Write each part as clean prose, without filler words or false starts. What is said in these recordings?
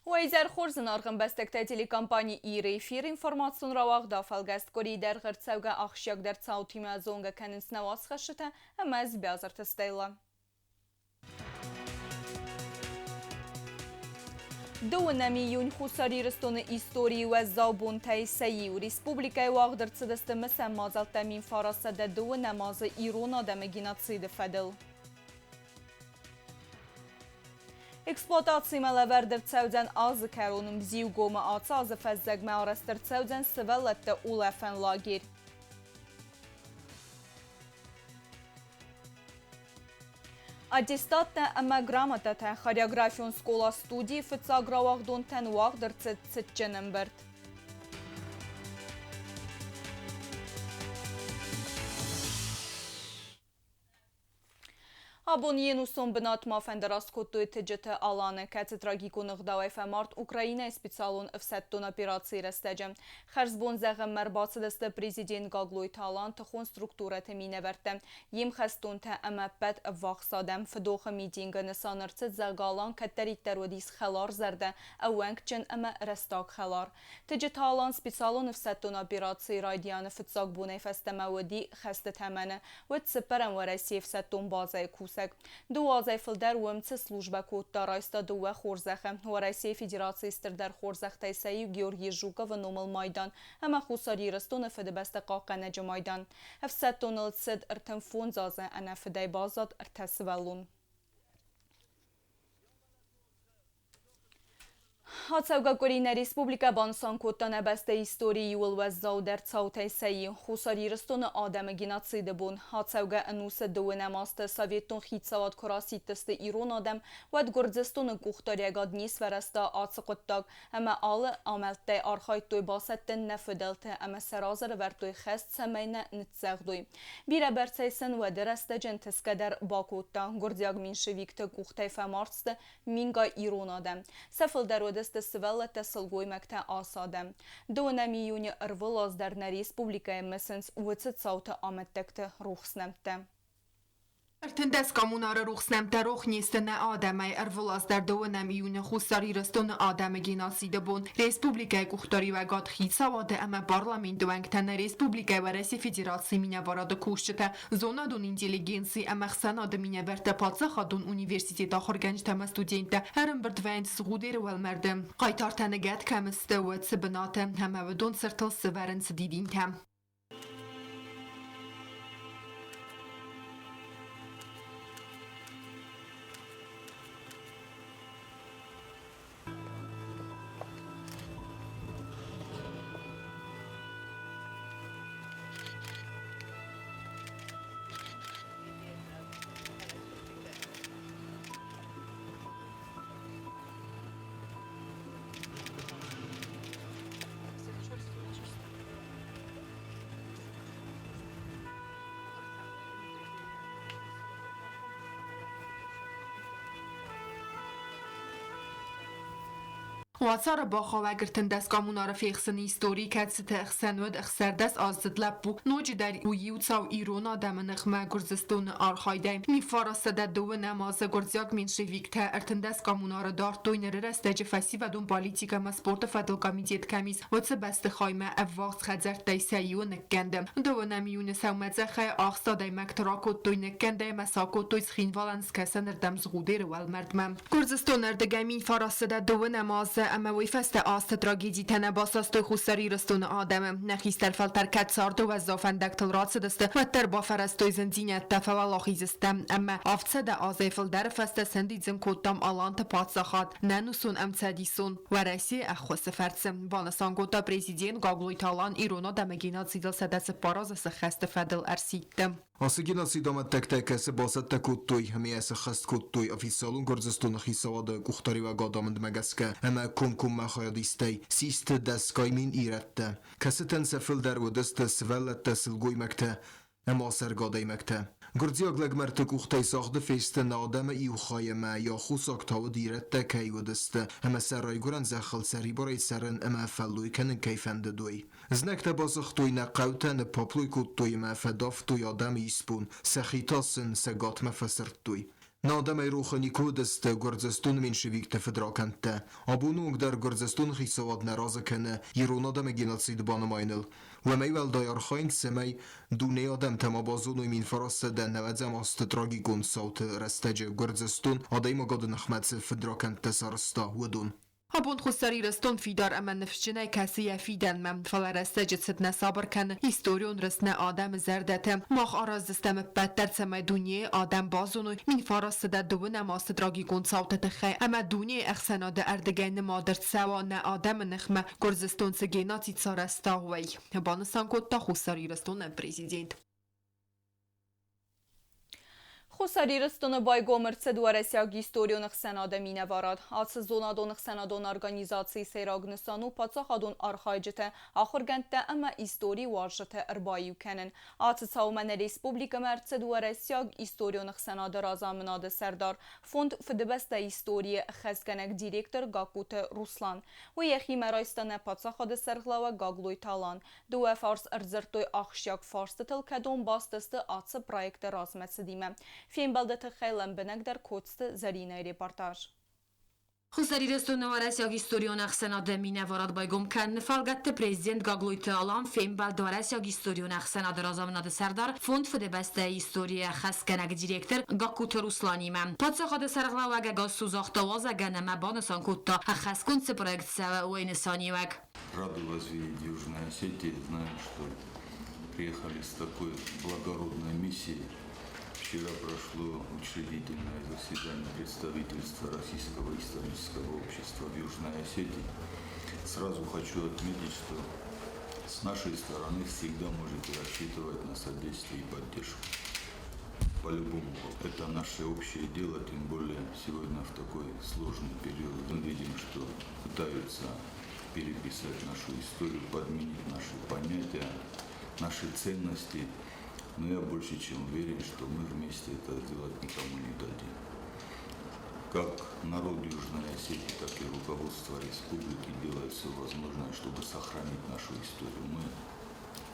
Уӕ изӕр хорз, зынаргъ ӕмбӕстӕгтӕ, телекомпани Ир-ы эфиры информацион рауагъд афӕлгӕст къуырийы дӕргъы ӕрцӕугӕ ахсджиагдӕр цаутимӕ зонгӕ кӕнынц нӕ уацхӕсджытӕ ӕмӕ Бязырты Стелла. Дыууынӕм июнь Хуссар Ирыстоны историйы уӕззау бонтӕй сӕ иу. Республикӕйы уагъд ӕрцыдысты мысӕн мадзӕлттӕ 1932 азы ирон адӕмы геноциды фӕдыл. Эксплуатацимӕ лӕвӕрд ӕрцӕудзӕн азы кӕрон Мзиугомы ацы азы фӕззӕгмӕ арӕзт ӕрцӕудзӕн сывӕллӕтты улӕфӕн лагерь. Аттестаттӕ ӕмӕ грамотатӕ хореографион скъола-студийы фыццаг рауагъдонтӕн уагъд ӕрцыд цытджын ӕмбырд. Абон йе нусон бынатмӕ фӕндараст кодтой Тыджыты Аланы, кӕцы трагикон ӕгъдауӕй фӕмард Украинӕйы специалон ӕфсӕддон операцийы рӕстӕджы. Хӕрзбон зӕгъынмӕ ӕрбацыдысты президент Гаглойты Алан, тыхон структурӕты минӕвӕрттӕ, йе мхӕстонтӕ ӕмӕ ӕппӕт ӕввахс адӕм. Фыдохы митингы нысан ӕрцыд, зӕгъгӕ, Алан кӕддӕриддӕр уыдис хӕларзӕрдӕ, ӕууӕнкджын ӕмӕ рӕстаг хӕлар. Тыджыты Алан специалон ӕфсӕддон операцийы райдианы фыццаг бонӕй фӕстӕмӕ уыди хӕсты тӕмӕны, уыд цыппӕрӕм Уӕрӕсейы ӕфсӕддон базӕйы кусӕг. Дыууӕ азӕй фылдӕр уым цы службӕ кодта, райста дыууӕ хорзӕхы, Уӕрӕсейы Федерацийы стырдӕр хорзӕхтӕй сӕ иу Георгий Жуковы номыл майдан ӕмӕ Хуссар Ирыстоны Фыдыбӕстӕ хъахъхъӕнӕджы майдан. Ӕфсӕддоныл цыд 35 азы, ӕнӕ фыдӕй баззад ӕртӕ сывӕллон. Ацӕугӕ къуыри нӕ республикӕ банысан кодта нӕ бӕстӕйы историйы иууыл уӕззаудӕр цаутӕй сӕ иу, Хуссар Ирыстоны адӕмы геноциды бон. Ацӕугӕ ӕнусы дыууынӕм азты советон хицауад куы расидтысты ирон адӕм, уӕд Гуырдзыстоны къухдариӕгад не сфӕрӕзта ацы хъуыддаг ӕмӕ алы амӕлттӕй архайдтой басӕттын нӕ фыдӕлты ӕмӕ сӕ разы ӕрӕвӕрдтой хӕс, цӕмӕй нӕ ныццӕгъдой. Бирӕбӕрцӕй сын уӕды рӕстӕджы ӕнтысгӕ дӕр бакодта. Гуырдзиаг меньшевикты къухтӕй фӕмард сты мингай ирон адӕм. Сӕ фылдӕр уыдысты сывӕллӕттӕ, сылгоймӕгтӕ, ас адӕм. Дыууынӕм июны ӕрвылаз дӕр нӕ республикӕйы мысынц уыцы цауты амӕттӕгты рухс нӕмттӕ. 13 коммунары рухс нӕмттӕ рох не сты нӕ адӕмӕй. Ӕрвылаз дӕр дыууынӕм июны Хуссар Ирыстоны адӕмы геноциды бон республикӕйы къухдариуӕгад хицауады ӕмӕ парламенты уӕнгтӕ нӕ республикӕйы Уӕрӕсейы Федерацийы минӕварады кусджытӕ, зонадон интеллигенци ӕмӕ ӕхсӕнады минӕвӕрттӕ паддзахадон университеты ахуыргӕнджытӕ ӕмӕ студенттӕ ӕрӕмбырд вӕййынц Згъудеры уӕлмӕрды. Хъайтартӕ ныгӕд кӕм сты, уӕд цы бынаты ӕмӕ уыдон цыртыл сӕвӕрынц дидинтӕ. Уацары бахауӕг 13 коммунары фехсыны истори, кӕцыты ӕхсӕн уыд 16 аздзыд лӕппу, ноджыдӕр у иу цау ирон адӕмы ныхмӕ Гуырдзыстоны архайдӕй. 1902 азы гуырдзиаг меньшевиктӕ 13 коммунары дардтой ныры рӕстӕджы фӕсивӕдон политикӕ ӕмӕ спорты фӕдыл комитет кӕм ис, уыцы бӕстыхаймӕ ӕввахс хӕдзӕрттӕй сӕ иуы ныккӕнды. Дыууынӕм июны сӕумӕцъӕхӕй ахст адӕймӕгты ракодтой ныккӕндӕй ӕмӕ сӕ акодтой Цхинвалӕн скӕсӕнырдӕм Згъудеры уӕлмӕрдмӕ. Гуырдзыстоны ӕрдыгӕй 1900 дыууынӕм азы ӕмӕ уый фӕстӕ азты трагедитӕ нӕ басастой Хуссар Ирыстоны адӕмы. Нӕ хистӕр фӕлтӕр кӕд царды уӕззау фӕндӕгтыл рацыдысты, уӕддӕр бафӕрӕзтой зындзинӕдтӕ, фӕуӕлахиз сты ӕмӕ 700 азӕй фылдӕры фӕстӕ сӕндидзын кодтам Аланты паддзахад, нӕ ӕнусон ӕмцӕдисон Уӕрӕсейы ӕххуысы фӕрцы, банысан кодта президент Гаглойты Алан ирон адӕмы геноцидыл 104 азы сыххӕсты фӕдыл ӕрсидты. Ацы геноциды амӕттӕгтӕ кӕцы бацӕттӕ кодтой ӕмӕ йӕ сӕххӕст кодтой официалон Гуырдзыстоны хицауады къухдариуӕгады амындмӕ гӕсгӕ ӕмӕ комкоммӕ хайадистӕй систы дӕсгай мин ирӕттӕ, кӕцытӕн сӕ фылдӕр уыдысты сывӕллӕттӕ, сылгоймӕгтӕ ӕмӕ ацӕргӕ адӕймӕгтӕ. Гуырдзиаг лӕгмӕрты къухтӕй цагъды фесты нӕ адӕмы иу хай ӕмӕ йӕ аххосаг та уыд ирӕттӕ кӕй уыдысты ӕмӕ сӕ райгуырӕн зӕххыл сӕрибарӕй цӕрын ӕмӕ фӕллой кӕнын кӕй фӕндыд, уый. Знӕгтӕ басыгътой нӕ хъӕутӕ, ныппаплой кодтой ӕмӕ фӕдавтой адӕмы исбон, сӕхи та сын цӕгатмӕ фӕсырдтой. Нӕ адӕмӕй рохы никуы уыдысты Гуырдзыстоны меньшевикты фыдракӕндтӕ. Абоны онг дӕр Гуырдзыстоны хицауад нӕ разы кӕны ирон адӕмы геноцид банымайыныл. Уымӕй уӕлдай архайынц, цӕмӕй дунейы адӕмтӕ ма базоной 1990 азты трагикон цауты рӕстӕджы Гуырдзыстон адӕймагады ныхмӕ цы фыдракӕндтӕ сарӕзта, уыдон. Абон Хуссар Ирыстон фидар ӕмӕ ныфсджынӕй кӕсы йӕ фидӕнмӕ, фӕлӕ рӕстӕджы цыд нӕ сабыр кӕны историон рыст нӕ адӕмы зӕрдӕтӕ. Мах араздзыстӕм ӕппӕт дӕр, цӕмӕй дунейы адӕм базоной 1990 азты трагикон цауты тыххӕй ӕмӕ дунейы ӕхсӕнады ӕрдыгӕй нымад ӕрцӕуа нӕ адӕмы ныхмӕ Гуырдзыстон цы геноцид сарӕзта, уый, банысан кодта Хуссар Ирыстоны президент. Хуссар Ирыстоны байгом ӕрцыд Уӕрӕсейаг историон ӕхсӕнады минӕварад. Ацы зонадон-ӕхсӕнадон организацийы сӕйраг нысан у паддзахадон архайджытӕ, ахуыргӕндтӕ ӕмӕ истори уарзджытӕ ӕрбаиу кӕнын. Ацы цаумӕ нӕ республикӕмӕ ӕрцыд Уӕрӕсейаг историон ӕхсӕнады разамынады сӕрдар, фонд Фыдыбӕстӕйы историйы ӕххӕстгӕнӕг директор Гаккуты Руслан. Уый йӕхимӕ райста нӕ паддзахады сӕргълӕууӕг Гаглойты Алан. Дыууӕ фарс ӕрдзырдтой ахсджиаг фарстытыл, кӕдон баст сты ацы проекты размӕцыдимӕ. Фембӕлды тыххӕй лӕмбынӕгдӕр Коцты Зӕринӕйы репортаж. Хуссар Ирыстоны Уӕрӕсейаг историон ӕхсӕнады минӕварад байгом кӕныны фӕлгӕтты президент Гаглойты Алан фембӕлд Уӕрӕсейаг историон ӕхсӕнады разамынады сӕрдар, фонд Фыдыбӕстӕйы историйы ӕххӕстгӕнӕг директор Гаккуты Русланимӕ. Паддзахады сӕргълӕууӕг ӕгас загъта уазӕгӕн ӕмӕ банысан кодта, ӕххӕстгонд цы проект цӕуы, уый нысаниуӕг. Рады вас видеть в Южной Осетии. Знаю, что приехали с такой благородной миссией. Вчера прошло учредительное заседание представительства Российского исторического общества в Южной Осетии. Сразу хочу отметить, что с нашей стороны всегда можете рассчитывать на содействие и поддержку. По-любому. Это наше общее дело, тем более сегодня в такой сложный период. Мы видим, что пытаются переписать нашу историю, подменить наши понятия, наши ценности. Но я больше чем уверен, что мы вместе это сделать никому не дадим. Как народ Южной Осетии, так и руководство республики делает все возможное, чтобы сохранить нашу историю. Мы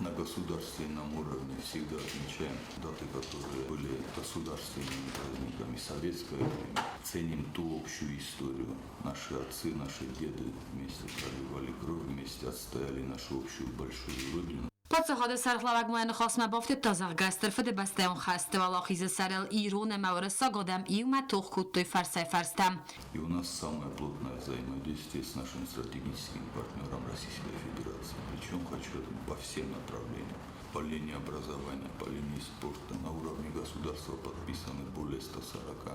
на государственном уровне всегда отмечаем даты, которые были государственными праздниками советское время. Ценим ту общую историю. Наши отцы, наши деды вместе проливали кровь, вместе отстояли нашу общую большую родину. Паддзахады сӕргълӕууӕг ма йӕ ныхасмӕ бафтыдта, зӕгъгӕ, Стыр Фыдыбӕстӕйон хӕсты уӕлахизы сӕрыл ирон ӕмӕ уырыссаг адӕм иумӕ тох кодтой фӕрсӕй-фӕрстӕм. И у нас самое плотное взаимодействие с нашим стратегическим партнером Российской Федерации. Причем хочу это по всем направлениям. По линии образования, по линии спорта. На уровне государства подписаны более 140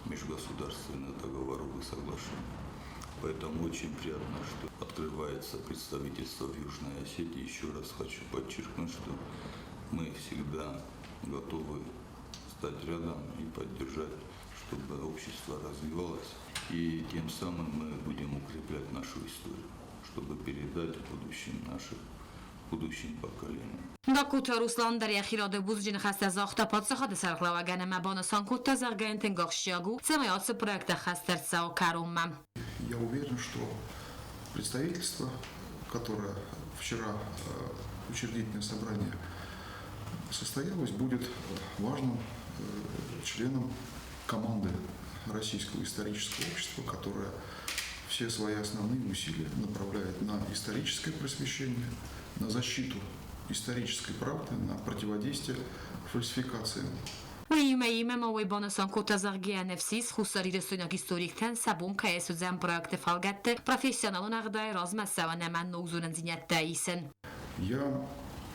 межгосударственных договоров и соглашений. Поэтому очень приятно, что открывается представительство в Южной Осетии. Еще раз хочу подчеркнуть, что мы всегда готовы стать рядом и поддержать, чтобы общество развивалось. И тем самым мы будем укреплять нашу историю, чтобы передать в будущем нашим будущим поколениям. Гаккуты Руслан дӕр йӕхи рады бузныджы ныхӕстӕ загъта паддзахады сӕргълӕууӕгӕн ӕмӕ банысан кодта, зӕгъгӕ йын тынг ахсджиаг у, цӕмӕй ацы проект ӕххӕст ӕрцӕуа кӕронмӕ. Я уверен, что представительство, которое вчера учредительное собрание состоялось, будет важным членом команды Российского исторического общества, которое все свои основные усилия направляет на историческое просвещение, на защиту исторической правды, на противодействие фальсификациям. Уыимӕ иумӕ ма уый банысан кодта, зӕгъгӕ, ӕнӕфсис хуссарирыстойнаг историктӕн сӕ бон кӕй суыдзӕн проекты фӕлгӕтты профессионалон ӕгъдауӕй размӕ цӕуын ӕмӕ ног зонындзинӕдтӕ исын. Я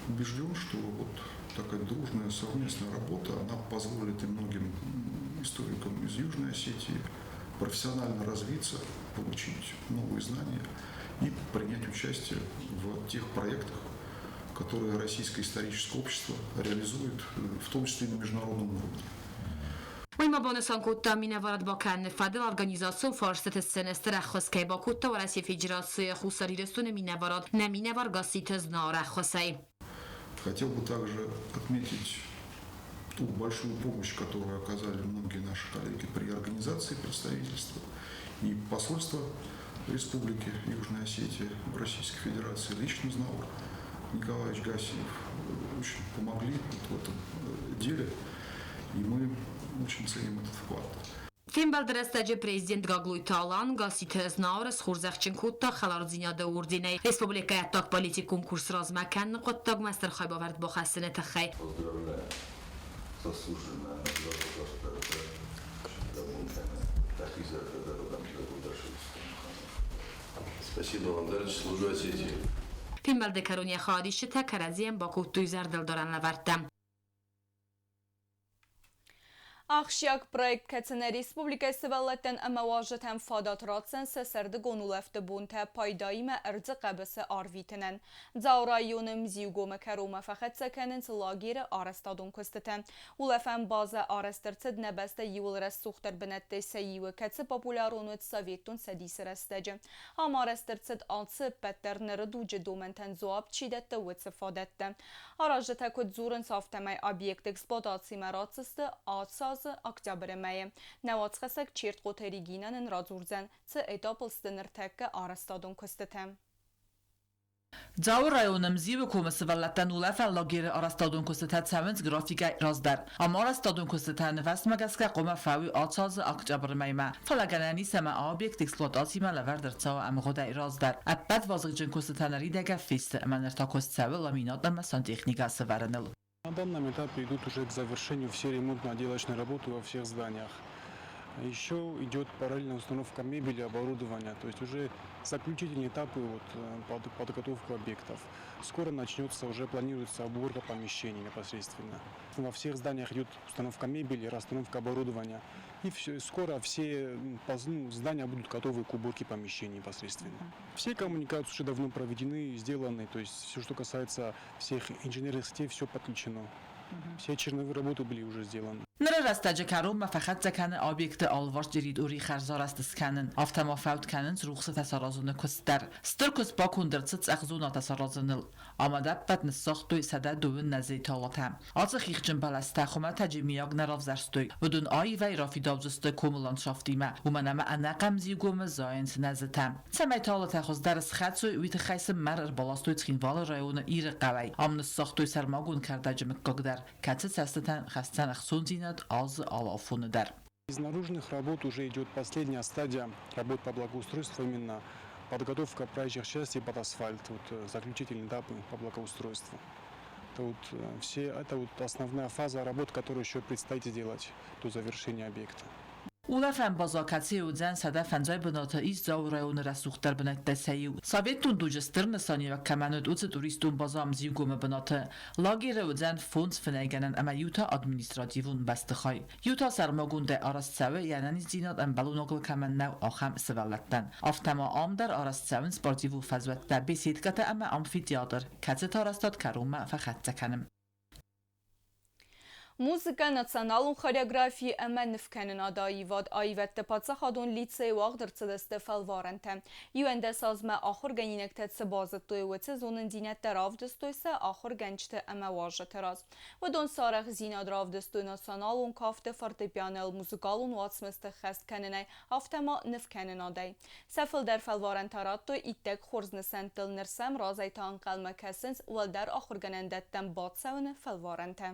убежден, что вот такая дружная совместная работа, она позволит и многим историкам из Южной Осетии профессионально развиться, получить новые знания и принять участие в тех проектах, которые Российское историческое общество реализует, в том числе и на международном уровне. Уый ма банысан кодта, минӕварад бакӕныны фӕдыл организацион фарстыты сценӕсты ӕххуыс кӕй бакодта Уӕрӕсейы Федерацийы Хуссар Ирыстоны минӕварад нӕ минӕвар Гасситы Знауыр ӕххуысӕй. Хотел бы также отметить ту большую помощь, которую оказали многие наши коллеги при организации представительства и посольства Республики Южная Осетия в Российской Федерации. Лично Знаур Николаевич Гассиев очень помогли вот в этом деле. И мы Очень ценим этот вклад. Фембӕлды рӕстӕджы президент Гаглойты Алан Гасситы Знауыры схорзӕхджын кодта Хӕлардзинады орденӕй республикӕйы ӕддагполитикон курс размӕ кӕныны хъуыддагмӕ стыр хайбавӕрд бахӕссыны тыххӕй. Поздравляю. Заслуженная награда Спасибо вам, дальше служу Осетии. Фембӕлды кӕрон йӕ хайадисджытӕ кӕрӕдзийӕн бакодтой зӕрдылдарӕн лӕвӕрттӕ. Ахсджиаг проект, кӕцы нӕ республикӕйы сывӕллӕттӕн ӕмӕ уазджытӕн фадат ратдзӕн сӕ сӕрдыгон улӕфты бонтӕ пайдаимӕ ӕрдзы хъӕбысы арвитынӕн. Дзауы районы Мзиугомы кӕронмӕ фӕхӕццӕ кӕнынц лагеры арӕзтадон куыстытӕ. Улӕфӕн базӕ арӕзт ӕрцыд нӕ бӕстӕ иууыл рӕсугъддӕр бынӕттӕй сӕ иуы, кӕцы популярон уыд Советон Цӕдисы рӕстӕджы. Ам арӕзт ӕрцыд алцы ӕппӕт дӕр ныры дуджы домӕнтӕн дзуапп чи дӕтты, уыцы фадӕттӕ. Аразджытӕ куыд дзурынц, афтӕмӕй объект эксплуатацимӕ ратдзысты ацы азы октябры мӕйы. Нӕ уацхӕссӕг Чертхъоты Регинӕ нын радзурдзӕн, цы этапыл сты ныртӕккӕ арӕзтадон куыстытӕ. Дзауы районы Мзиуы комы сывӕллӕттӕн улӕфӕн лагеры арӕзтадон куыстытӕ цӕуынц графикӕй раздӕр. Ам арӕзтадон куыстытӕ нывӕстмӕ гӕсгӕ хъуамӕ фӕуой ацы азы октябры мӕймӕ. Фӕлӕ гӕнӕн ис ӕмӕ объект эксплуатацимӕ лӕвӕрд ӕрцӕуа ӕмгъуыдӕй раздӕр. Ӕппӕт вазыгджын куыстытӕ ныридӕгӕн фесты ӕмӕ ныр та куыст цӕуы ламинат ӕмӕ сантехникӕ сӕвӕрыныл. На данном этапе идут уже к завершению все ремонтно-отделочные работы во всех зданиях. Еще идет параллельная установка мебели, оборудования, то есть уже заключительные этапы вот, подготовки объектов. Скоро начнется, уже планируется уборка помещений непосредственно. Во всех зданиях идет установка мебели, расстановка оборудования. И все, скоро все ну, здания будут готовы к уборке помещений непосредственно. Все коммуникации уже давно проведены, сделаны. То есть все, что касается всех инженерных сетей, все подключено. Все черновые работы были уже сделаны. Ныры рӕстӕджы кӕронмӕ фӕхӕццӕ кӕны объекты алыварс территорийы хӕрзарӕзт скӕнын, афтӕ ма фӕуд кӕнынц рухсытӕ саразыны куыст дӕр. Стыр куыст баконд ӕрцыд цъӕх зонӕтӕ саразыныл. Ӕмӕ ӕппӕт ныссагътой 102 нӕзыйы талатӕ. Ацы хихджын бӕлӕстӕ хуымӕтӕджы мийаг нӕ равзӕрстой. Уыдон аивӕй рафидаудзысты комы ландшафтимӕ, уымӕн ӕмӕ ӕнӕкъӕм Зигомы зайынц нӕзытӕ. Цӕмӕй талатӕ хуыздӕр схӕцой, уый тыххӕй сын мӕр ӕрбаластой Цхинвалы районы Иры хъӕуӕй. Ам ныссагътой сӕрмагонд кӕрдӕджы мыггаг дӕр, кӕцы цӕстытӕн хӕсдзӕн ӕхцондзинад азы алы афоны дӕр. Из наружных работ уже идет последняя стадия работ по благоустройству, именно подготовка проезжих частей под асфальт, вот, заключительные этапы по благоустройству. Это вот, все, это вот основная фаза работ, которую еще предстоит сделать до завершения объекта. Улӕфӕн база, кӕцыйы уыдзӕн 150 бынаты, ис Дзауы районы рӕсугъддӕр бынӕттӕй сӕ иу. Советон дуджы стыр нысаниуӕг кӕмӕн уыд, уыцы туристон база Мзиугомы бынаты. Лагеры уыдзӕн фондз фынӕйгӕнӕн ӕмӕ иу та административон бӕстыхай. Иу та сӕрмагондӕй арӕзт цӕуы, йӕ ӕнӕниздзинад ӕмбӕлонагыл кӕмӕн нӕу, ахӕм сывӕллӕттӕн. Афтӕ ма ам дӕр арӕзт цӕуынц спортивон фӕзуӕттӕ, беседкӕтӕ ӕмӕ амфитеатр, кӕцыты арӕзтад кӕронмӕ фӕхӕццӕ кӕны. Музыкӕ, националон хореографи ӕмӕ нывкӕнынады аивад Аивӕдты паддзахадон лицейы уагъд ӕрцыдысты фӕлварӕнтӕ. 11 азмӕ ахуыргӕнинӕгтӕ цы базыдтой, уыцы зонындзинӕдтӕ равдыстой сӕ ахуыргӕнджыты ӕмӕ уазджыты раз. Уыдон сӕ арӕхстдзинад равдыстой националон кафты, фортепианойыл музыкалон уацмысты хӕст кӕнынӕй, афтӕ ма нывкӕнынадӕй. Сӕ фылдӕр фӕлварӕнтӕ радтой иттӕг хорз нысӕнттыл, ныр сӕм разӕй та ӕнхъӕлмӕ кӕсынц уӕлдӕр ахуыргӕнӕндӕттӕм бацӕуыны фӕлварӕнтӕ.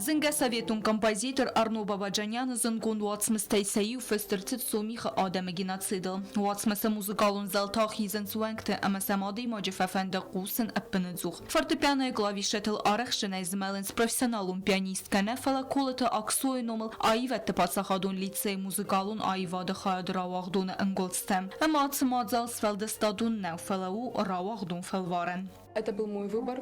Зынгӕ советон композитор Арно Бабаджаняны зындгонд уацмыстӕй сӕ иу фыст ӕрцыд Сомихы адӕмы геноцидыл. Уацмысы музыкалон зӕлтӕ ахизынц уӕнгты ӕмӕ сӕм адӕймаджы фӕфӕнды хъусын ӕппынӕдзух. Фортепианойы клавишӕтыл арӕхстджынӕй змӕлынц профессионалон пианисткӕ нӕ, фӕлӕ Колыты Аксойы номыл аивӕдты паддзахадон лицейы музыкалон аивады хайады рауагъдоны ӕнгуылдзтӕ. Ӕмӕ ацы мадзал сфӕлдыстадон нӕу, фӕлӕ у рауагъдон фӕлварӕн. Это был мой выбор.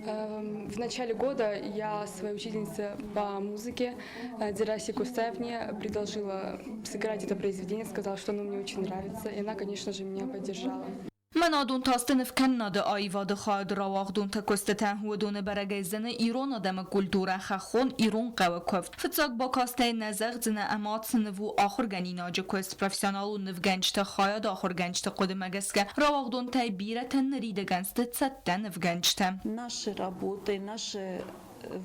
В начале года я своей учительнице по музыке Дерасе Кустаевне предложила сыграть это произведение, сказала, что оно мне очень нравится, и она, конечно же, меня поддержала. Мӕнӕ адон та сты нывкӕнынады аивады хайады рауагъдонты куыстытӕ. Уыдоны бӕрӕгӕй зыны ирон адӕмы культурӕ, хӕххон ирон хъӕуы куывд. Фыццаг бакастӕй нӕ зӕгъдзынӕ ӕмӕ ацы ныв у ахуыргӕнинаджы куыст. Профессионалон нывгӕнджыты хайады ахуыргӕнджыты хъуыдымӕ гӕсгӕ рауагъдонтӕй бирӕтӕн ныридӕгӕн сты цӕттӕ нывгӕнджытӕ. Наши работы, наши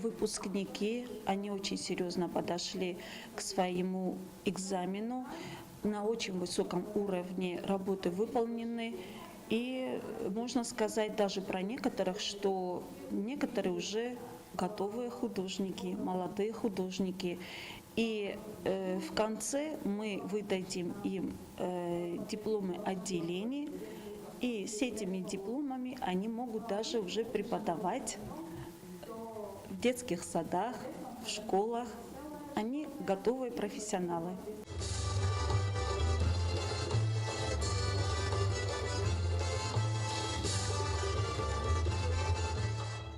выпускники, они очень серьезно подошли к своему экзамену. На очень высоком уровне работы выполнены. И можно сказать даже про некоторых, что некоторые уже готовые художники, молодые художники. И в конце мы выдадим им дипломы отделений, и с этими дипломами они могут даже уже преподавать в детских садах, в школах. Они готовые профессионалы.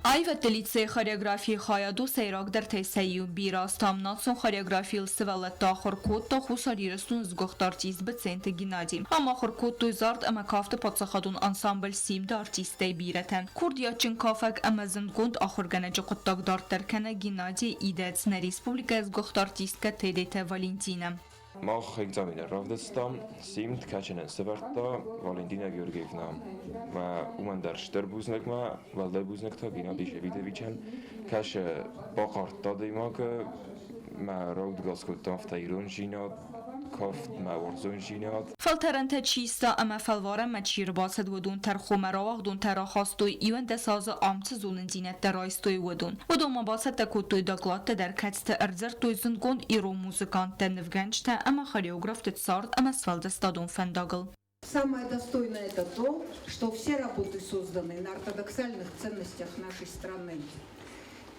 Аивӕдты лицейы хореографийы хайад у сӕйрагдӕртӕй сӕ иу. Бирӕ азтӕм национ хореографийыл сывӕллӕтты ахуыр кодта Хуссар Ирыстоны сгуыхт артист Быценты Геннадий. Ам ахуыр кодтой зард ӕмӕ кафты паддзахадон ансамбль Симд-ы артисттӕй бирӕтӕ. Курдиатджын кафӕг ӕмӕ зындгонд ахуыргӕнӕджы хъуыддаг дарддӕр кӕны Геннадийы идӕдз нӕ республикӕйы сгуыхт артисткӕ Тедеты Валентинӕ. Мах экзамены равдыстам, Симд кӕчынӕн сӕвӕрдта Валентина Георгиевна. Мӕ уымӕн дӕр стыр бузныг мӕ, уӕлдай бузныг та Геннадий Шевидовичӕн. Кӕсы бахъардта адӕймагы, мӕ раудгас кодта афтӕ ирондзинад, кафт, мӕ уарзондзинад. Фӕлтӕрӕнтӕ чи иста ӕмӕ фӕлварӕнмӕ чи рбацыд, уыдон тӕрхонмӕ рауагъдонтӕ рахастой, 11 азы ам цы зонындзинӕдтӕ райстой, уыдон. Уыдон ма бацӕттӕ кодтой докладтӕ дӕр, кӕцыты ӕрдзырдтой зындгонд ирон музыканттӕ, нывгӕнджытӕ ӕмӕ хореографты цард ӕмӕ сфӕлдыстадон фӕндагыл. Самое достойное это то, что все работы созданы на ортодоксальных ценностях нашей страны.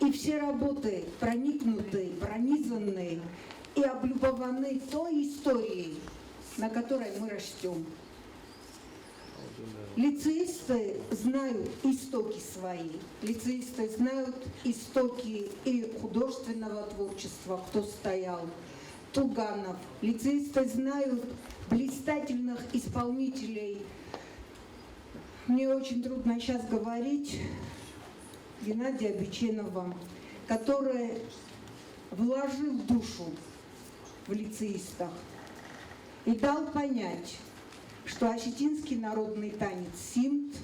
И все работы проникнуты, пронизаны и облюбованы той историей, на которой мы растем. Лицеисты знают истоки свои, лицеисты знают истоки и художественного творчества, кто стоял, Туганов. Лицеисты знают блистательных исполнителей. Мне очень трудно сейчас говорить, Геннадия Биченова, который вложил душу в лицеистах и дал понять, что осетинский народный танец «Симт»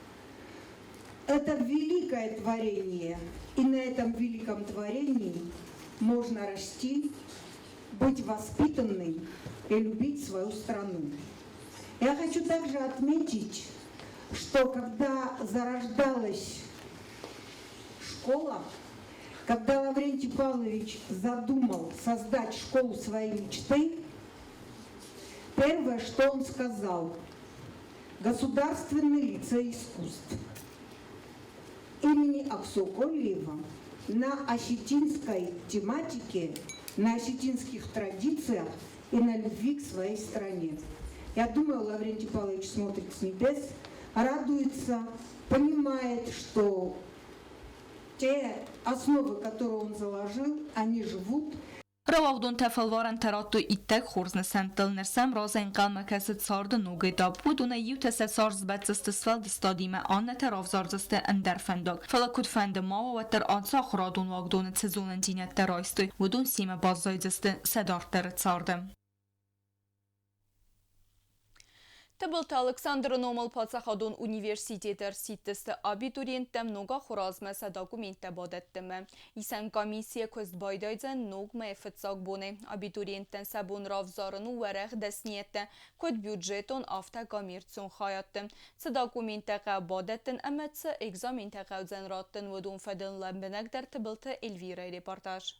– это великое творение, и на этом великом творении можно расти, быть воспитанным и любить свою страну. Я хочу также отметить, что когда зарождалась школа, когда Лаврентий Павлович задумал создать школу своей мечты, первое, что он сказал, Государственный лицей искусств имени Аксо Колиева на осетинской тематике, на осетинских традициях и на любви к своей стране. Я думаю, Лаврентий Павлович смотрит с небес, радуется, понимает, что те основы, которые он заложил, они живут. Рауагъдонтӕ фӕлварӕнтӕ радтой иттӕг хорз нысӕнттыл. Ныр сӕм разӕнхъӕлмӕ кӕсы царды ног этап. Уыдонӕй иутӕ сӕ цард сбӕтдзысты сфӕлдыстадимӕ, аннӕтӕ равзардзысты ӕндӕр фӕндаг. Фӕлӕ куыдфӕнды ма уа, уӕддӕр ацы ахуырадон уагдоны цы зонындзинӕдтӕ райстой, уыдон семӕ баззайдзысты сӕ дарддӕры царды. Тыбылты Алыксандры номыл паддзахадон университеты ӕрсидтысты абитуриенттӕм ног ахуыры азмӕ сӕ документтӕ бадӕттынмӕ. Исӕн комиссийӕ куыст байдайдзӕн ног мӕйы фыццаг бонӕй. Абитуриенттӕн сӕ бон равзарын у уӕрӕх дӕсниӕдтӕ, куыд бюджетон, афтӕ коммерцион хайадты. Цы документтӕ хъӕуы бадӕттын ӕмӕ цы экзаментӕ хъӕудзӕн раттын, уыдон фӕдыл лӕмбынӕгдӕр Тыбылты Эльвирӕйы репортаж.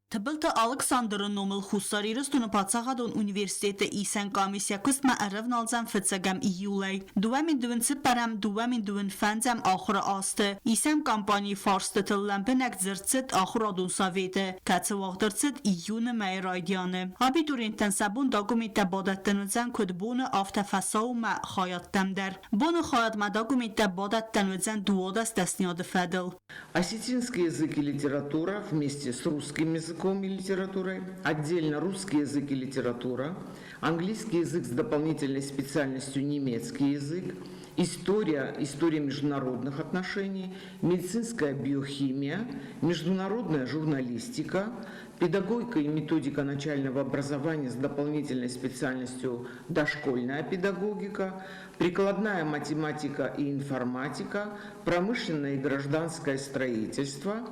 Тыбылты Алыксандры номыл Хуссар Ирыстоны паддзахадон университеты исӕн къамис йӕ куыстмӕ ӕрӕвналдзӕн фыццӕгӕм июлӕй. 2024-ӕм 2025-ӕм ахуыры азты исӕн кампанийы фарстытыл лӕмбынӕг дзырд цыд ахуырадон советы, кӕцы уагъд ӕрцыд июны мӕйы райдианы. Абитуриенттӕн сӕ бон документтӕ бадӕттын уыдзӕн куыд боны, афтӕ фӕсаумӕ хайадтӕм дӕр. Боны хайадмӕ документтӕ бадӕттӕн уыдзӕн 12 дӕсныйады фӕдыл. Осетинский язык и литература вместе с русским языком. языком и литературой, отдельно русский язык и литература, английский язык с дополнительной специальностью немецкий язык, история, история международных отношений, медицинская биохимия, международная журналистика, педагогика и методика начального образования с дополнительной специальностью дошкольная педагогика, прикладная математика и информатика, промышленное и гражданское строительство,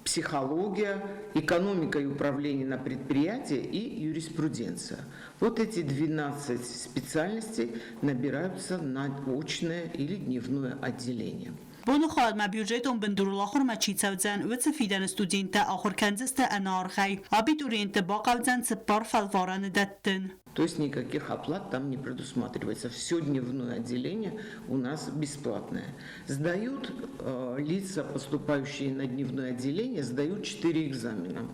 психология, экономика и управление на предприятии и юриспруденция. Вот эти 12 специальностей набираются на очное или дневное отделение. Боныхъӕдмӕ бюджетон бындурыл ахуырмӕ чи цӕудзӕн, уыцы фидӕны студенттӕ ахуыр кӕндзысты ӕнӕаргъӕй. Абитуриентты бахъӕудзӕн цыппар фӕлварӕны дӕттын. То есть никаких оплат там не предусматривается. Все дневное отделение у нас бесплатное. Сдают лица, поступающие на дневное отделение, сдают 4 экзамена.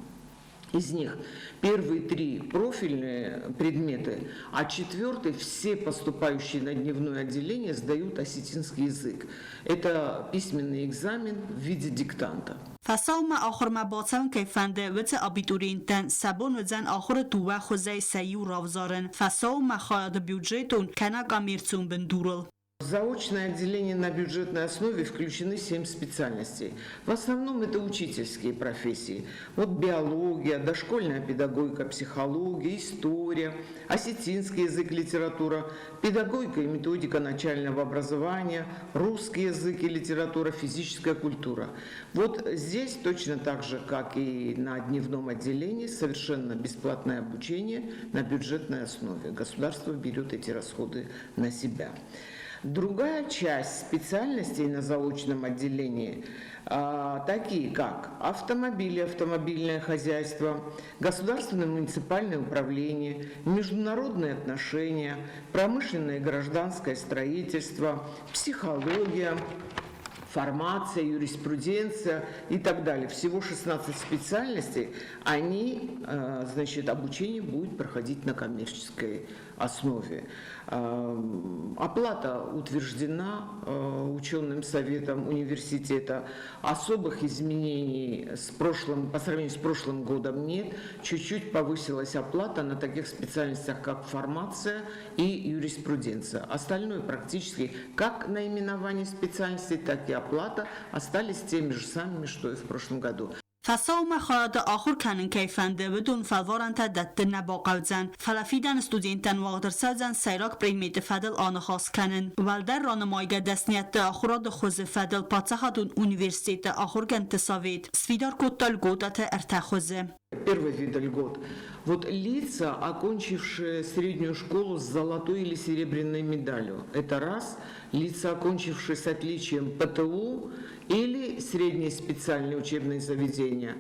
Из них первые три профильные предметы, а четвертый все поступающие на дневное отделение сдают осетинский язык. Это письменный экзамен в виде диктанта. Фӕсаумӕ ахуырмӕ бацӕуын кӕй фӕнды, уыцы абитуриенттӕн сӕ бон уыдзӕн ахуыры дыууӕ хуызӕй сӕ иу равзарын, фӕсаумӕ хайады бюджетон кӕнӕ коммерцион бындурыл. В заочное отделение на бюджетной основе включены 7 специальностей. В основном это учительские профессии. Вот биология, дошкольная педагогика, психология, история, осетинский язык, литература, педагогика и методика начального образования, русский язык и литература, физическая культура. Вот здесь точно так же, как и на дневном отделении, совершенно бесплатное обучение на бюджетной основе. Государство берет эти расходы на себя. Другая часть специальностей на заочном отделении, такие как автомобили, автомобильное хозяйство, государственное муниципальное управление, международные отношения, промышленное и гражданское строительство, психология, фармация, юриспруденция и так далее. Всего 16 специальностей, они, значит, обучение будет проходить на коммерческой основе. Оплата утверждена ученым советом университета. Особых изменений с прошлым, по сравнению с прошлым годом нет. Чуть-чуть повысилась оплата на таких специальностях, как фармация и юриспруденция. Остальное практически как наименование специальностей, так и оплата остались теми же самыми, что и в прошлом году. Фӕсаумӕ хайады ахуыр кӕнын кӕй фӕнды, уыдон фӕлварӕнтӕ дӕттын нӕ бахъӕудзӕн, фӕлӕ фидӕны студенттӕн уагъд ӕрцӕудзӕн сӕйраг предметы фӕдыл аныхас кӕнын. Уӕлдӕр ранымайгӕ дӕсныйӕдты ахуырады хуызы фӕдыл паддзахадон университеты ахуыргӕндты совет сфидар кодта льготӕты ӕртӕ хуызы. Первый вид льгот. Вот лица, окончившие среднюю школу с золотой или серебряной медалью. Это раз. Лица, окончившие с отличием ПТУ или среднее специальное учебное заведение.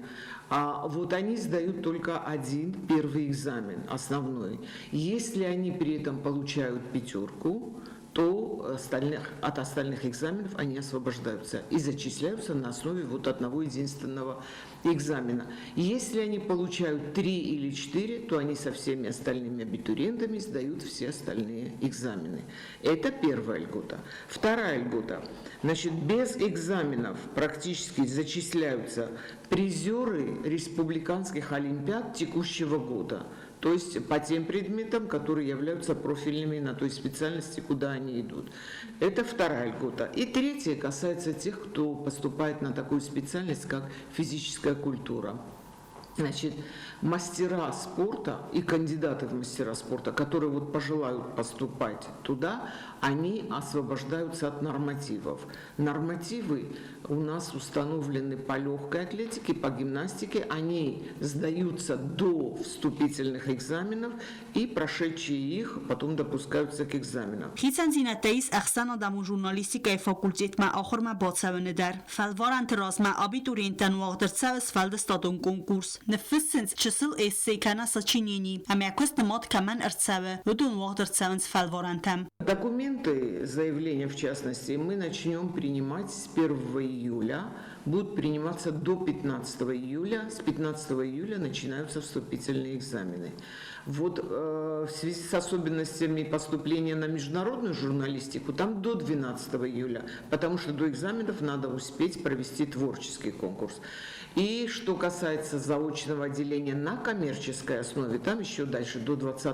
А вот они сдают только один первый экзамен, основной. Если они при этом получают пятерку, то остальных, от остальных экзаменов они освобождаются и зачисляются на основе вот одного единственного экзамена. Если они получают 3 или 4, то они со всеми остальными абитуриентами сдают все остальные экзамены. Это первая льгота. Вторая льгота. Значит, без экзаменов практически зачисляются призеры республиканских олимпиад текущего года. То есть по тем предметам, которые являются профильными на той специальности, куда они идут. Это вторая льгота. И третья касается тех, кто поступает на такую специальность, как физическая культура. Значит, мастера спорта и кандидаты в мастера спорта, которые вот пожелают поступать туда, они освобождаются от нормативов. Нормативы у нас установлены по легкой атлетике, по гимнастике. Они сдаются до вступительных экзаменов и прошедшие их потом допускаются к экзаменам. Хицӕндзинӕдтӕ ис ӕхсӕнадӕмон журналистикӕйы факультетмӕ ахуырмӕ бацӕуыны дӕр. Фӕлварӕнты размӕ абитуриенттӕн уагъд ӕрцӕуы сфӕлдыстадон конкурс. Ныффыссынц чысыл эссе кӕнӕ сочинени, ӕмӕ куыст нымад кӕмӕн ӕрцӕуы, уыдон уагъд ӕрцӕуынц фӕлварӕнтӕм. Документы, заявления в частности, мы начнем принимать с 1 июля. Будут приниматься до 15 июля. С 15 июля начинаются вступительные экзамены. Вот в связи с особенностями поступления на международную журналистику, там до 12 июля, потому что до экзаменов надо успеть провести творческий конкурс. И что касается заочного заочного отделения на коммерческой основе, там еще дальше до 20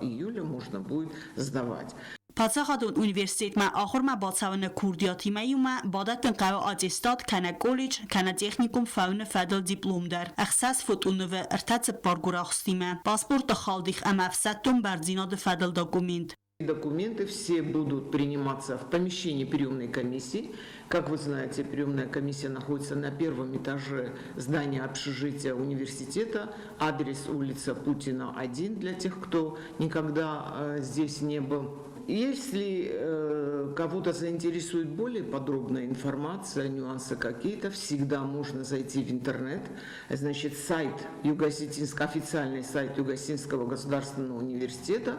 июля можно будет сдавать. Паддзахадон университетмӕ ахуырмӕ бацӕуыны курдиатимӕ иумӕ бадӕттын хъӕуы аттестат кӕнӕ колледж кӕнӕ техникум фӕуыны фӕдыл диплом дӕр, ӕхсӕз фотонывы ӕртӕ-цыппар гуырахстимӕ, паспорты халдих ӕмӕ ӕфсӕддон бардзинады фӕдыл документ. Документы все будут приниматься в помещении приемной комиссии. Как вы знаете, приемная комиссия находится на первом этаже здания общежития университета. Адрес улица Путина, 1 для тех, кто никогда здесь не был. Если кого-то заинтересует более подробная информация, нюансы какие-то, всегда можно зайти в интернет. Значит, сайт Юго-Осетинск, официальный сайт Юго-Осетинского государственного университета,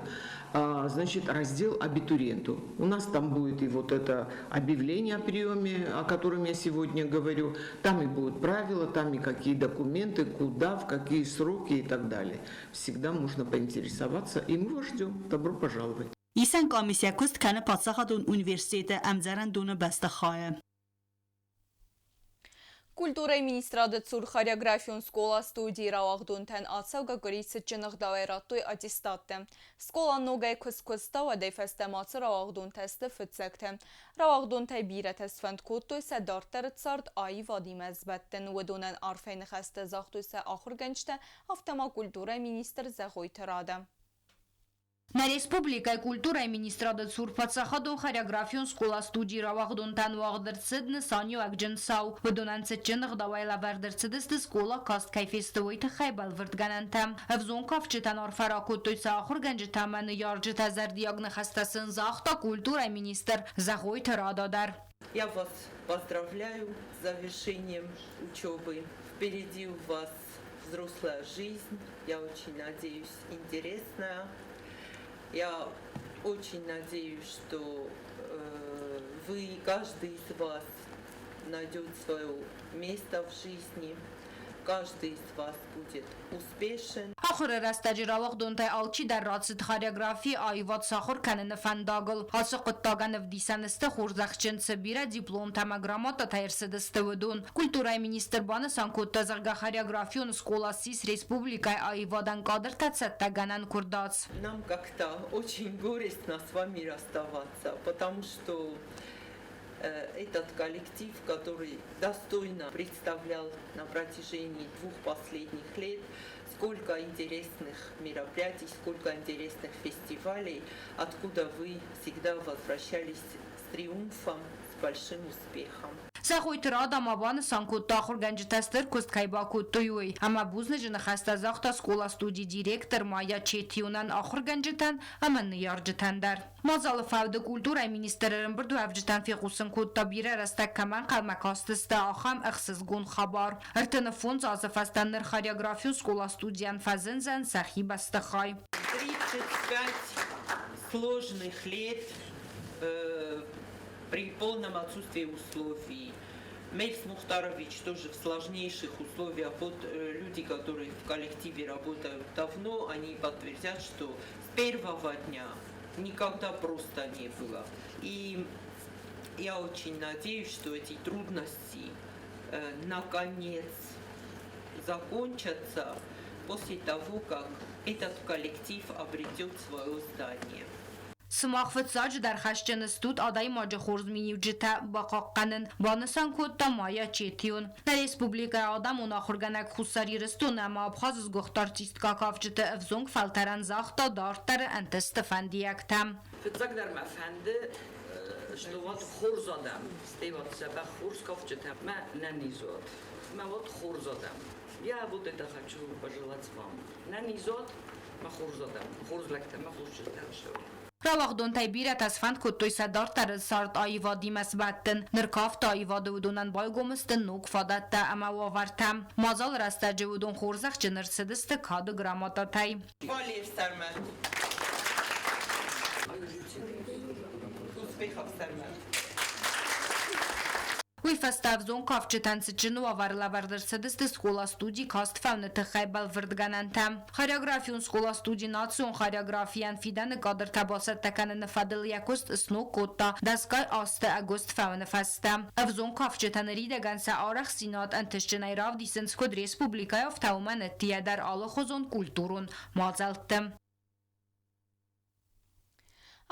значит, раздел «Абитуриенту». У нас там будет и вот это объявление о приеме, о котором я сегодня говорю, там и будут правила, там и какие документы, куда, в какие сроки и так далее. Всегда можно поинтересоваться, и мы вас ждем. Добро пожаловать. Исӕн къамис йӕ куыст кӕны паддзахадон университеты ӕмдзӕрӕндоны бӕстыхайы. Культурӕйы министрады цур хореографион скъола-студийы рауагъдонтӕн ацӕугӕ къуыри цытджын ӕгъдауӕй радтой аттестаттӕ. Скъола ногӕй куы скуыста, уӕдӕй фӕстӕмӕ ацы рауагъдонтӕ сты фыццӕгтӕ. Рауагъдонтӕй бирӕтӕ сфӕнд кодтой сӕ дарддӕры цард аивадимӕ сбӕттын. Уыдонӕн арфӕйы ныхӕстӕ загътой сӕ ахуыргӕнджытӕ, афтӕ ма культурӕйы министр Зӕгъойты Рада. Нӕ республикӕйы культурӕйы министрады цур паддзахадон хореографион скъола-студийы рауагъдонтӕн уагъд ӕрцыд нысаниуӕгджын цау. Уыдонӕн цытджын ӕгъдауӕй лӕвӕрд ӕрцыдысты скъола каст кӕй фесты, уый тыххӕй бӕлвырдгӕнӕнтӕ. Ӕвзонг кафджытӕн арфӕ ракодтой сӕ ахуыргӕнджытӕ ӕмӕ ныййарджытӕ, зӕрдиаг ныхӕстӕ сын загъта культурӕйы министр Зӕгъойты Рада дӕр. Я вас поздравляю с завершением учебы. Впереди у вас взрослая жизнь, я очень надеюсь, интересная. Я очень надеюсь, что вы, каждый из вас найдет свое место в жизни, каждый из вас будет успешен. Ахуыры рӕстӕджы рауагъдонтӕй алчидӕр рацыд хореографи аивад сахуыр кӕныны фӕндагыл. Ацы хъуыддагӕн ӕвдисӕн сты хорзӕхджын цы бирӕ дипломтӕ ӕмӕ грамотатӕ ӕрцыдысты, уыдон. Культурӕйы министр банысан кодта, зӕгъгӕ, хореографион скъола ссис республикӕйы аивадӕн кадртӕ цӕттӕгӕнӕн куырдадз. Нам как-то очень горестно с вами расставаться, потому что этот коллектив, который достойно представлял на протяжении двух последних лет, сколько интересных мероприятий, сколько интересных фестивалей, откуда вы всегда возвращались с триумфом, с большим успехом. Зӕгъойты Рада ма банысан кодта, ахуыргӕнджытӕ стыр куыст кӕй бакодтой, уый, ӕмӕ бузныджы ныхӕстӕ загъта скъола-студийы директор Майя Четионӕн, ахуыргӕнджытӕн ӕмӕ ныййарджытӕн дӕр. Мадзалы фӕуды культурӕйы министр ӕрӕмбырдуӕвджытӕн фехъусын кодта, бирӕ рӕстӕг кӕмӕ ӕнхъӕлмӕ кастысты, ахӕм ӕхсызгон хабар. 35 азы фӕстӕ ныр хореографион скъола-студийӕн фӕзындзӕн сӕхи бӕстыхай. 35 сложных лет при полном отсутствии условий. Мельс Мухтарович тоже в сложнейших условиях. Вот люди, которые в коллективе работают давно, они подтвердят, что с первого дня никогда просто не было. И я очень надеюсь, что эти трудности наконец закончатся после того, как этот коллектив обретет свое здание. Сымах фыццаджыдӕр хӕсджын стут адӕймаджы хорз миниуджытӕ бахъахъхъӕнын, банысан кодта Майя Четион. Нӕ республикӕйы адӕмон ахуыргӕнӕг Хуссар Ирыстоны ӕмӕ Абхазы сгуыхт артисткӕ кафджыты ӕвзонг фӕлтӕрӕн загъта дарддӕры ӕнтысты фӕндиӕгтӕ. Фыццагдӕр мӕ фӕнды, что вот хорз адӕм, стӕй вот дзӕбӕх хорз кафджытӕ мӕ нӕниз уӕд. Мӕ вот хорз адӕм. Я вот это хочу пожелать вам. Нӕниз уӕд, мӕ хорз адӕм, хорз лӕгтӕ, мӕ хорз чызджытӕ. Рауагъдонтӕй бирӕтӕ сфӕнд кодтой сӕ дарддӕры цард аивадимӕ сбӕттын. Ныр кафты аивады уыдонӕн байгом сты ног фадӕттӕ ӕмӕ уавӕртӕ. Мадзалы рӕстӕджы уыдон хорзӕхджын ӕрцыдысты кады грамотатӕй. Валер Сӕрмӕт. Успехов, Сӕрмӕт. Уый фӕстӕ ӕвзонг кафджытӕн цытджын уавӕры лӕвӕрд ӕрцыдысты скъола-студи каст фӕуыны тыххӕй бӕлвырдгӕнӕнтӕ. Хореографион скъола-студи национ хореографийӕн фидӕны кадртӕ бацӕттӕ кӕныны фӕдыл йӕ куыст сног кодта дӕсгай азты ӕгуыст фӕуыны фӕстӕ. Ӕвзонг кафджытӕ ныридӕгӕн сӕ арӕхстдзинад ӕнтыстджынӕй равдисынц куыд республикӕйы, афтӕ уымӕн ӕддейӕ дӕр алыхуызон культурон мадзӕлтты.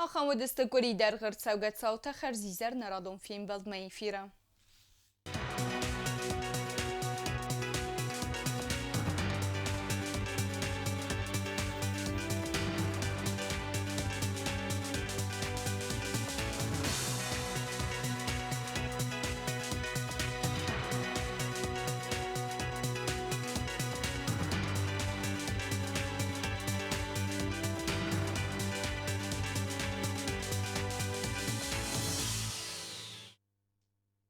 Ахӕм уыдысты къуыри дӕргъы ӕрцӕугӕ цаутӕ хӕрзизӕр нӕ радон фембӕлдмӕ эфиры.